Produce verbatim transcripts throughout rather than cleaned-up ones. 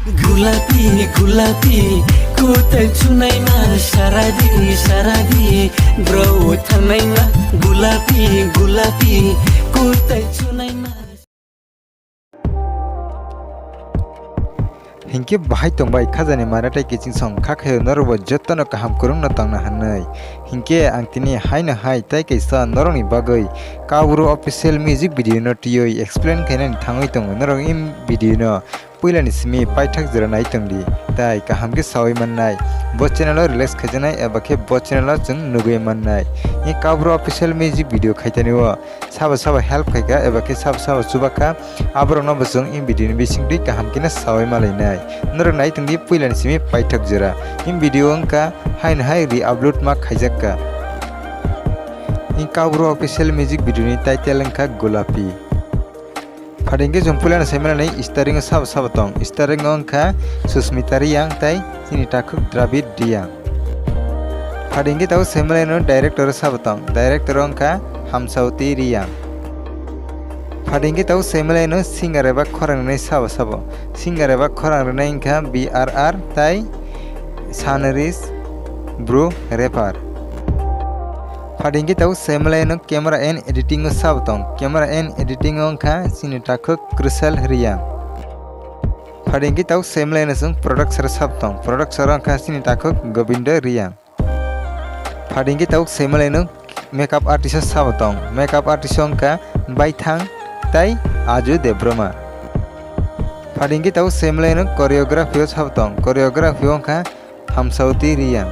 Gulapi, gulapi, kutai chunaima, saradi, saradi, bro thangnaima, gulapi, gulapi, kutai chunaima. Hinkhe bahai tongbai khajani mara tei kiching song kha khayo norokbo jotono kaham kwrwngno tongna hwnwi. Hinkhe ang tini haino hai tei kaisa norokni bagwi Kabru official music video no twiwi explain khainani thangwi tongo norok in video no puilani simi paithak jora nai tongdi, tai kaham khe saui mannai. Bo channel o release khaijaknai eba khe bo channel o chwng nugui mannai. I Kabru official music video khaitani o sabo sabo help khaikha eba khe sabo sabo chubakha, aborokno bo chwng in video ni bisingtwi kaham khe saui malainai. Norok nai tongdi puilani simi paithak jora. In video wngkha haino hai re-upload ma khaijakka. In Kabru official music video ni title wngkha Gulapi. Phaidi hwnkhe chwng puilano sai manani starring o sabo sabo tong. Starring o wngkha Susmita Reang tei chini takhuk Dravid Reang. Phaidi hwnkhe tabuk sai manano director o sabo tong. Director o wngkha Hamsaoti Reang. Phaidi hwnkhe tabuk sai manano singer eba khorang rwnai sabo sabo. Singer eba khorang rwnai wngkha B R R tei Sunrise Bru Rapper. Phaidi hwnkhe tabuk sai manano camera and editing o sabo tong. Camera and editing o wngkha chini takhuk Krusal Reang. Phaidi hwnkhe tabuk sai manano chwng producer o sabo tong. Producer o wngkha chini takhuk Gobindo Reang. Phaidi hwnkhe tabuk sai manano makeup artist o sabo tong. Makeup artist o wngkha Baithang tei Aju Debbarma. Phaidi hwnkhe tabuk sai manano choreography o sabo tong. Choreography o wngkha Hamsaoti Reang.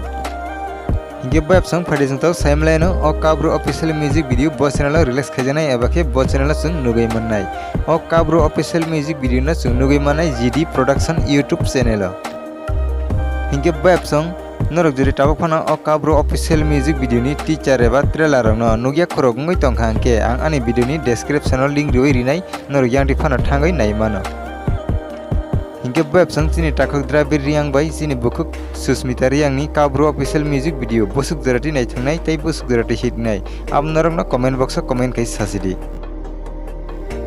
Hinkhe bo apsong phaidi chwng tabuk sai manano o Kabru official music video bo channel o release khaijaknai eba khe bo channel o chwng nugui mannai. O Kabru official music video no chwng nugui mannai G D Production YouTube channel o. Hinkhe bo apsong norok jodi tabuk phano o Kabru official music video ni teaser eba trailer rok no nugya khorok wngwi tongkha hinkhe ang ani video ni description o link riwi rinai. Norok yang twi phano thangwi nai mano. Hinkhe bo apsong chini takhuk Dravid Reang bai chini bukhuk Susmita Reang ni Kabru official music video bwswk jora twi naithangnai tei bwswk jora twi hit wngnai abo norokno comment box o comment khai sasidi.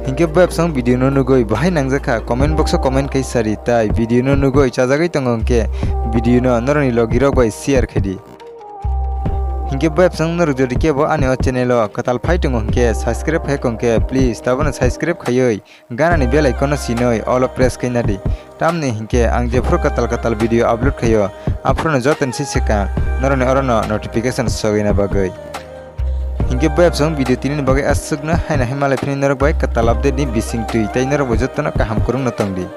Hinkhe bo apsong video no nugui bahai nangjakha comment box o comment khai sadi tai video no nugui chajagwi tongo hinkhe video no norokni logi rok bai share khaidi. Hinkhe bo apsong norok jodi kebo ani o channel o kwtal phai tongo hinkhe subscribe khai kongkhe please tabukno subscribe khaiwi ganani bell icon no sinoi all o press khaina di. Tamni hinkhe ang jephuru kwtal kwtal video upload khaio aphuru no jotoni se swkang norokni oro no notification sogwina bagwi. Hinkhe bo apsong video tini ni bagwi aswkno haino hai malai phini norok bai kwtal update ni bisingtwi tei norok bo jotono kaham kwrwngno tongdi.